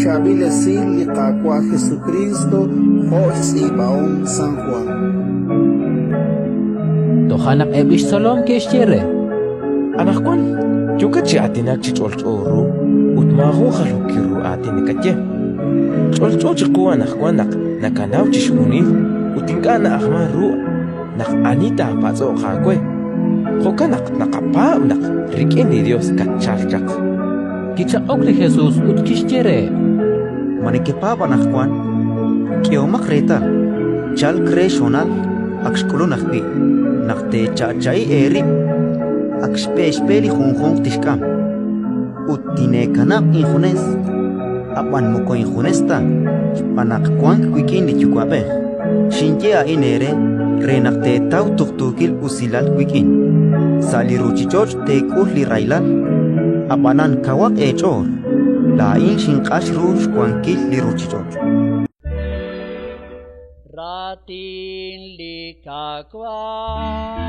Xchaab'il Esil li Qaawa' Jesukriist jo' xtz'iib'ahom San Jwan. Toja' naq eb' li xtzolom ke'xye re: Anaqwan yookat chi aatinak chi ch'olch'o ru ut maajun jaljookil ru aatin nakaye. Ch'olch'o chiqu anaqwan naq nakanaw chixjunil ut ink'a' na'ajmank ru naq ani taapatz'oq aawe. Jo'kan naq naqapaab' naq rik'in li Yos katchalk chaq. Kichaq'ok li Jesus ut kixye reheb': Ma nekepaab' anaqwan? K'ehomaq reetal, chalk re xhoonal, ak xk'ulunk ajwi', naq teecha'cha'i eerib', ak xb'e xb'e li junjunq tixk'am, ut tineekanab' injunes. Ab'an moko injunes ta, xb'aan naq wank wik'in li Yuwa'b'ej. Xinye a'in eere re naq teetaw tuqtuukil usilal wik'in. Sa' li ruuchich'och' teek'ul li rahilal, ab'anan kawaq eech'ool, laa'in xinq'ax ru xwankil li ruuchich'och'. Raatin li Qaawa'.